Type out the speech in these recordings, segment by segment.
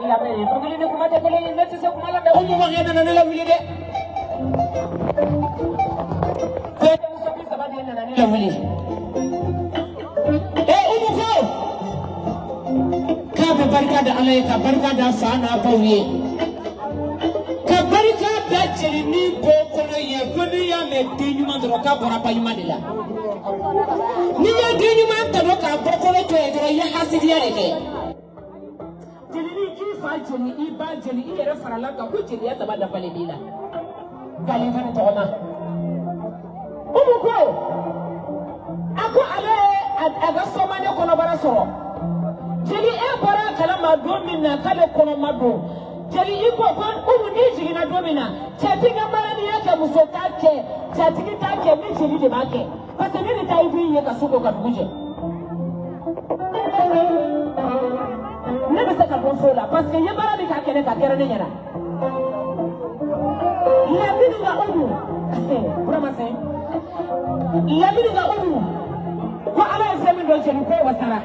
Lamɛn dɔnkili ni kuma tɛ kelen ye, ne tɛ se kuma la dɛ. Umu Makiya nana ne lawuli dɛ. Denmuso 30 de nana ne lawuli. Ee Umu ko k'a bɛ barika da Ala ye, ka barika da fa n'a baw ye, ka barika da jelinin bɔ kɔnɔ ye, ko n'i y'a mɛn den ɲuman dɔrɔn k'a bɔra ba ɲuman de la. N'i ye den ɲuman tɔnɔ k'a bɔ kɔnɔ to yen dɔrɔn, i ye hasidiya de kɛ. Jelinin k'i fa jeli, i ba jeli, i yɛrɛ farala kan ko jeliya saba dafalen b'i la. K'ale fana tɔgɔma. Umu ko a ko ale ye a ka sɔmane kɔnɔbara sɔrɔ. Jeli e bɔra a kalama don min na k'ale kɔnɔma don. Jeli i ko ko Umu n'i jiginna don min na, cɛ t'i ka maraniya kɛ, muso t'a kɛ, jatigi t'a kɛ, ni jeli de b'a kɛ. Parce que ne de ta i b'i ye ka su ko ka dugu jɛ. Ne bɛ se ka dɔ fɔ o la parce que n ye baara min k'a kɛnɛ kan, a kɛra ne ɲɛna. Lamini ka Umu, Burama Sɛn. Lamini ka Umu, ko Ala ye fɛn min dɔn jeli ko wasara.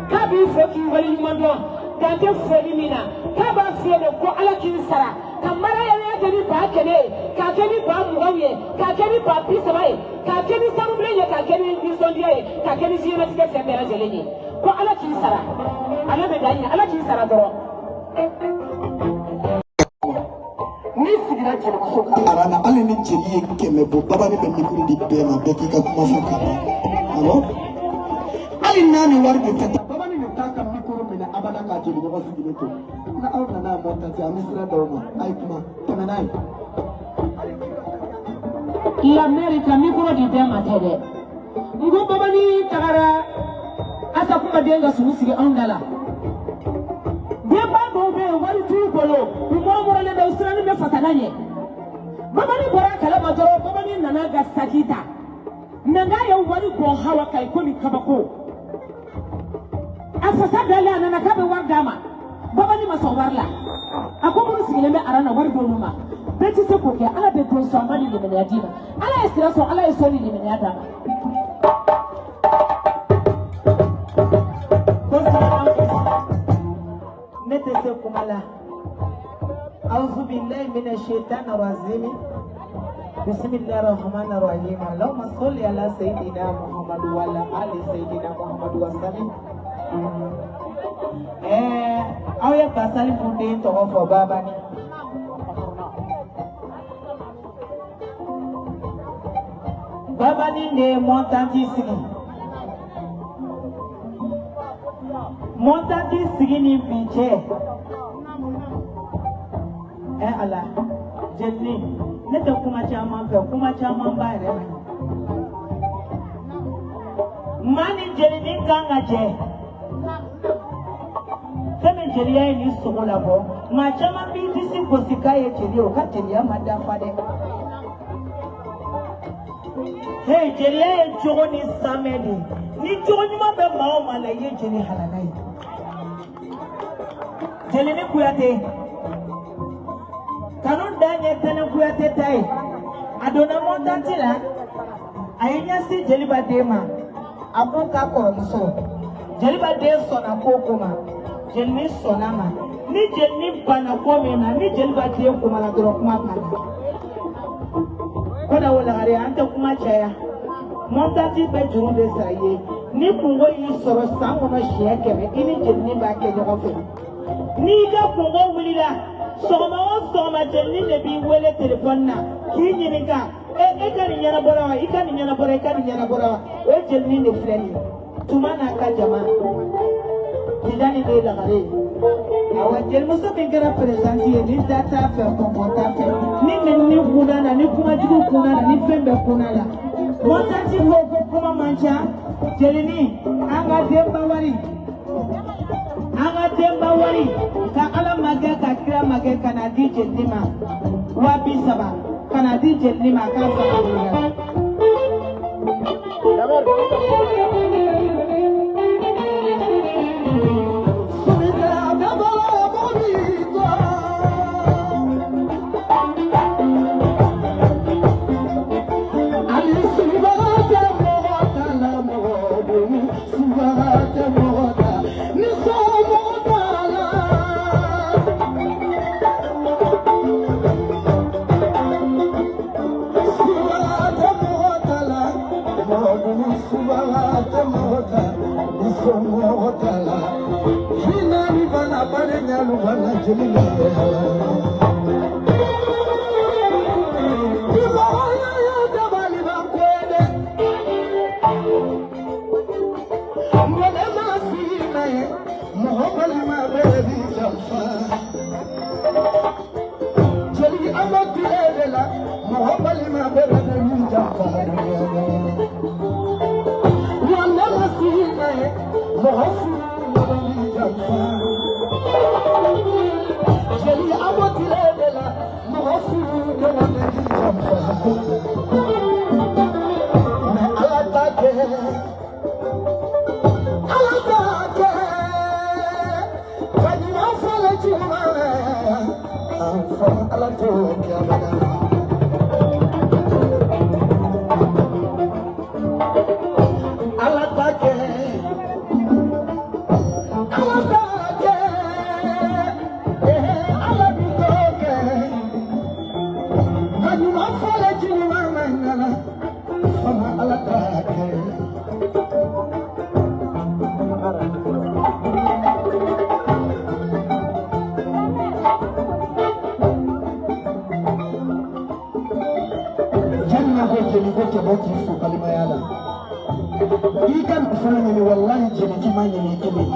K'a b'i fo k'i waleɲuman dɔn, dan tɛ foli min na. K'a b'a f'i ye de ko Ala k'i sara. Ka marayɛlɛya kɛ ni 100,000 ye, k'a kɛ ni 20,000 ye, k'a kɛ ni 30,000 ye, k'a kɛ ni sanubilen ye, k'a kɛ ni nisɔndiya ye, k'a kɛ ni diɲɛlatigɛ fɛn bɛɛ lajɛlen ye. Ko Ala k'i sara. Ale bɛ dan ɲini, Ala k'i sara dɔrɔn. N'i sigira jelimuso ka aran na, hali ni jeli ye 100 bɔ, babani bɛ mikoro di bɛɛ ma, bɛɛ k'i ka kuma fɔ ka ban. Awɔ, hali n'a ni wari de tɛ taa, babani de t'a ka mikoro minɛ abada k'a jeli ɲɔgɔn sigilen to. Nka aw nana a mɔntati, an bɛ sira d'aw ma, a ye kuma tɛmɛ n'a ye. La mairie ka mikoro di bɛɛ ma tɛ dɛ. N ko babani tagara Asakuma den ka sugu sigi anw da la. Denba dɔw bɛ yen, wari t'u bolo, u mɔrɔmɔrɔlen bɛ, u sirannen bɛ fasala ɲɛ. Babani bɔra a kalama dɔrɔn, babani nana ka saki ta. Mɛ n'a ye wari bɔ hawa kan i komi kabako. A fasa dalen a nana k'a bɛ wari d'a ma. Babani ma sɔn wari la. A ko minnu sigilen bɛ aran na, wari d'olu ma. Bɛɛ tɛ se k'o kɛ, Ala bɛ don sɔn, a ma ni limaniya d'i ma. Ala ye sira sɔn, Ala ye sɔn ni limaniya d'a ma. Ne tɛ se kuma la. Auzubillahi mina shaitani rajim. Bismillahir rahmanir rahim. Allahumma salli ala sayyidina Muhammad wa ala ali sayyidina Muhammad wa sallim. Aw ye Basali den tɔgɔ fɔ babani. Babani de ye mɔntanti sigi. Mɔntanti sigi ni bi cɛ. Ala, jeli ne tɛ kuma caman fɛ, kuma caman b'a yɛrɛ ma. Maa ni jelinin kan ka jɛ. Fɛn min jeliya ye ni sogo labɔ, maa caman b'i disi gosi k'a ye jeli ye, o ka jeliya ma dafa dɛ. Hey, jeliya ye jogo ni sanmɛ de ye. Ni jogo ɲuman bɛ maa o maa la, i ye jeli halala ye. Jelini Kuyate, kanu dan ye Tɛnɛ Kuyate ta ye. A donna mɔntanti la, a ye ɲɛsin jeliba den ma. A ko k'a kɔrɔmuso. Jeliba den sɔnna ko ko ma, jelini sɔnna ma. Ni jelini banna ko min ma, ni jeliba den kumana dɔrɔn kuma banna. Ko da o lagare, an tɛ kuma caya. Mɔntanti bɛ juru de sara i ye. Ni kungo y'i sɔrɔ san kɔnɔ siɲɛ 100, i ni jelini b'a kɛ ɲɔgɔn fɛ. N'i ka kungo wulila, sɔgɔma o sɔgɔma jelini de b'i wele telefɔni na k'i ɲininka, e ka nin ɲɛnabɔra wa, i ka nin ɲɛnabɔra, i ka nin ɲɛnabɔra wa. O jelini de filɛ nin ye. Tuma n'a ka jama, Tijani de ye lagare ye. Awɔ, jelimuso min kɛra perezanti ye, ni da t'a fɛ, kɔnkɔn t'a fɛ, ni nɛnini kunna na, ni kumajugu kunna na, ni fɛn bɛɛ kunna la. Mɔntanti ko ko kuma man ca. Jelini, an ka denba wari, an ka denba wari, ka Ala magɛ, ka kira magɛ, ka na di jelini ma. 30,000 ka na di jelini ma, k'a sara wulila. Ni somɔgɔ t'a la. ɲalu wala jeli la. Jeli ama tile la mɔgɔ balima bɛɛ bɛ min janfa wa ne ma si ye mɔgɔ furu bɛ min janfa. Jeli ama tile la mɔgɔ furu bɛ min janfa. Mais Ala ta kɛ, Ala ta kɛ, ka ɲuman fɔlɔ juguman. Ala t'o kɛ abada. Ala ta kɛ, Ala ta kɛ, Ala bi t'o kɛ. Ka ɲuman fɔlɔ juguman ma nana, fama Ala ta kɛ. Jeli ko cɛbɔ k'i fo balimaya la i ka nafolo ɲini walahi jeli k'i ma ɲini i kelen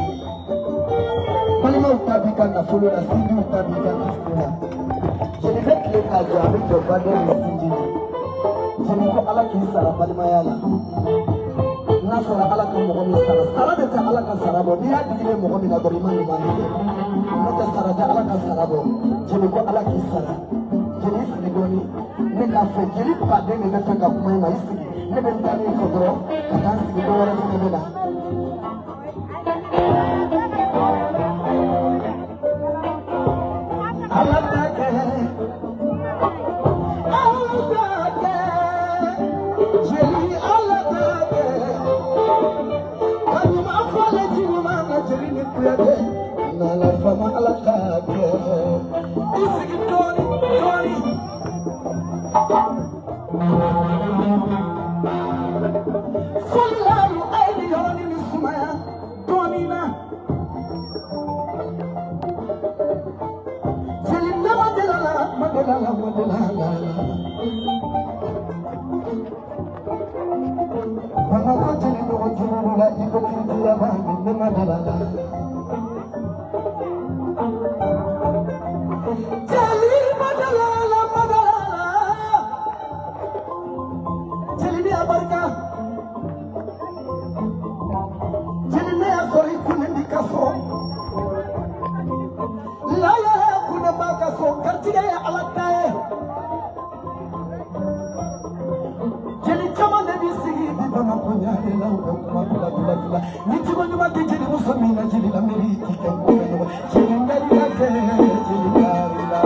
balimaw ta b'i ka nafolo la sinjiw ta b'i ka nafolo la jeli bɛ tile k'a jɔ a bɛ jɔ baden ni sinji ye jeli ko Ala k'i sara balimaya la n'a fɔra Ala ka mɔgɔ min sara sara de tɛ Ala ka sara bɔ n'i y'a digilen mɔgɔ min na dɔrɔn i ma ɲuman de kɛ n'o tɛ sara tɛ Ala ka sara bɔ jeli ko Ala k'i sara jeli sigi dɔɔni. Ne k'a fɔ jeli baden de bɛ fɛ ka kuma i ma i sigi ne bɛ n ta min fɔ dɔrɔn ka taa n sigi dɔ wɛrɛ fɛnɛ bɛ na. Ala ta kɛ, Ala ta kɛ, jeli Ala ta kɛ, ka ɲuman fɔlɔ juguman na jeli ni Kuyate n'Ala fama Ala ta kɛ. I sigi dɔɔni dɔɔni. Fɔlilalu a ye nin yɔrɔnin nin sumaya dɔɔnin na. Jeli ne ma deli a la, ma deli a la, ma deli a la. Bamakɔ jeli ɲɔgɔn jugu la i ko kiritiya b'a min ne ma deli a la. Jeli ma deli a la, ma deli a la. Jeli ne y'a barika. Jeli ne y'a sɔrɔ i kunnen b'i ka so. Laya kunnen b'a ka so. Garijɛgɛ ye Ala ta ye. Jeli caman de b'i sigi i bi Bamakɔ ɲare la u bɛ kuma bila bila bila. Ni jogo ɲuman tɛ jeli muso min na jeli la miiri t'i kɛ kɔfɛ ɲɔgɔn. Jeli ŋariya kɛ jeli ŋari la.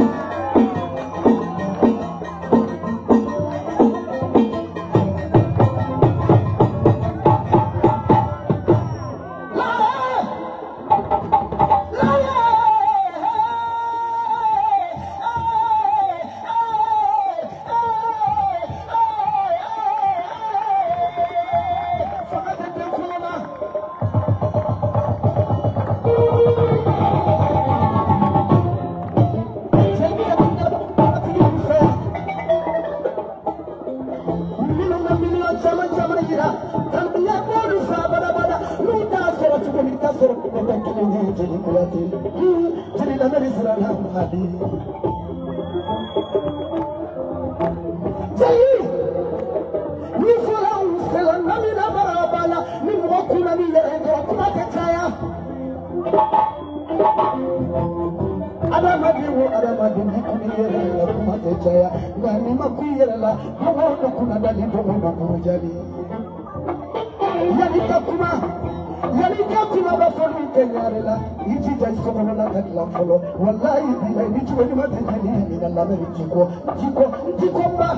Wallahi billahi ni jogo ɲuman tɛ jeli min na lamɛnni t'i kɔ t'i kɔ t'i kɔ ba.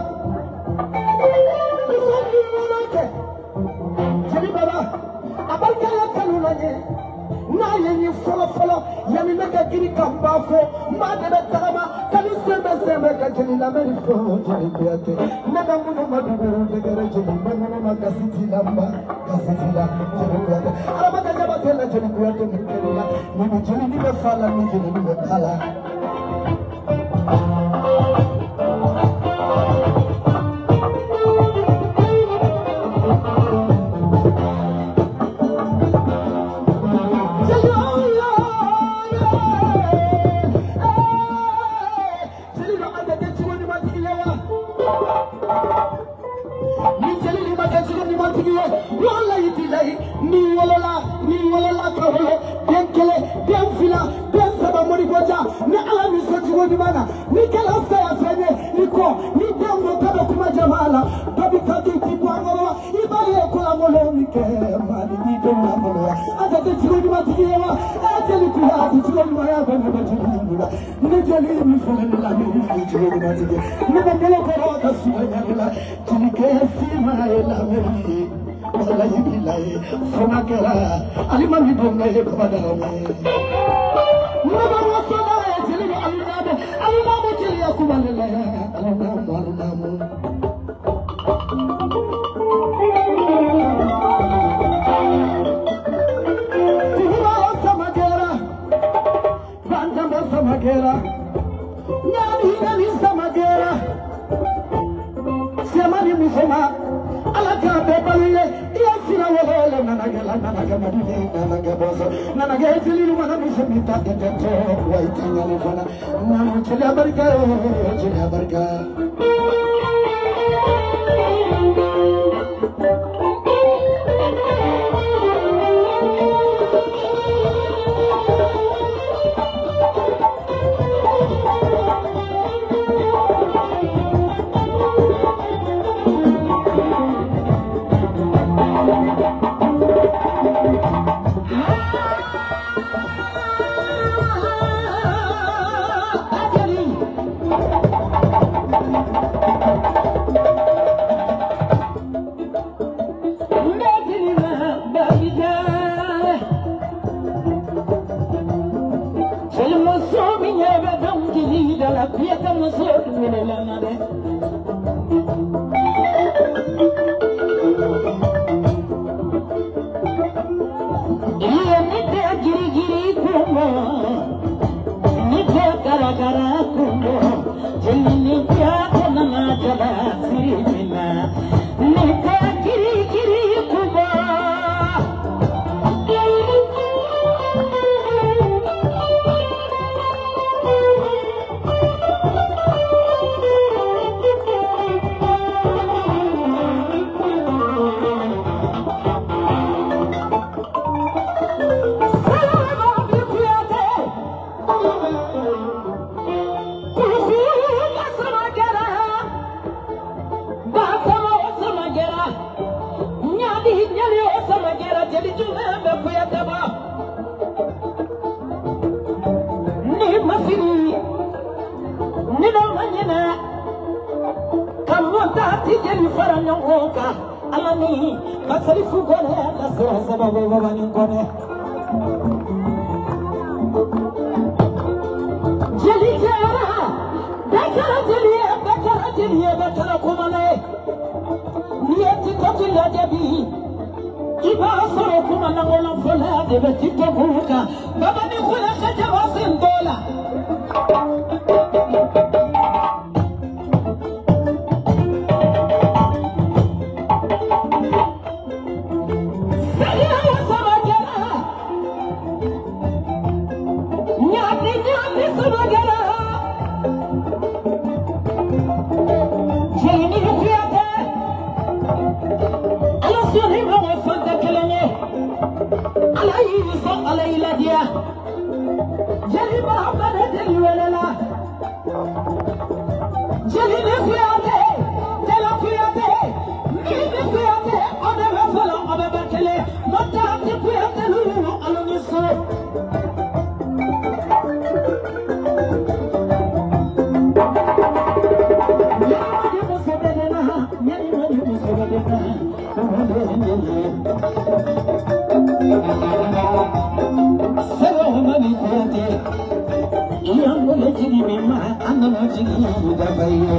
Muso ɲuman kɛ jeli baba a barika ye kanu la ye n'a ye n ye fɔlɔ fɔlɔ yanni ne ka kiri ka n ba fo n b'a dɛmɛ tagama ka ni sɛnbɛ sɛnbɛ ka jeli lamɛnni fo jeli Kuyate ne bɛ minnu ma dugu dɛgɛrɛ jeli n bɛ minnu ma kasi t'i la n ba kasi t'i la jeli Kuyate adamaden jaba tɛ la jeli Kuyate ni kɛlɛ la ni bɛ jeli ni bɛ fa la ni jeli ni bɛ ba la. Ne jigi min ma an nana jigi dafa ye.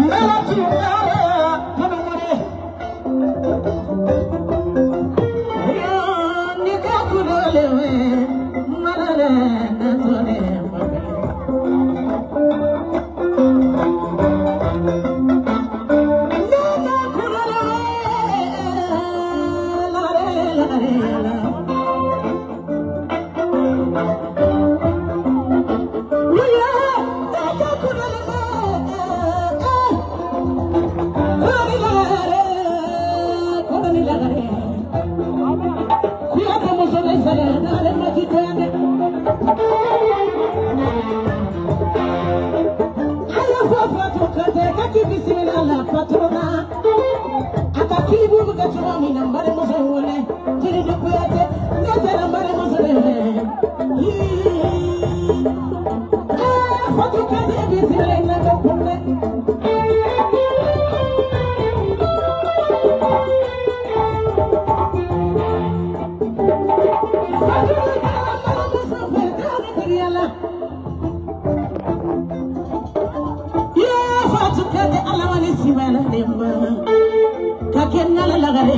Mɛla tunkara manamare. Ni ka kulolewe malale natole mabele. Ni ka kulolewe la la la.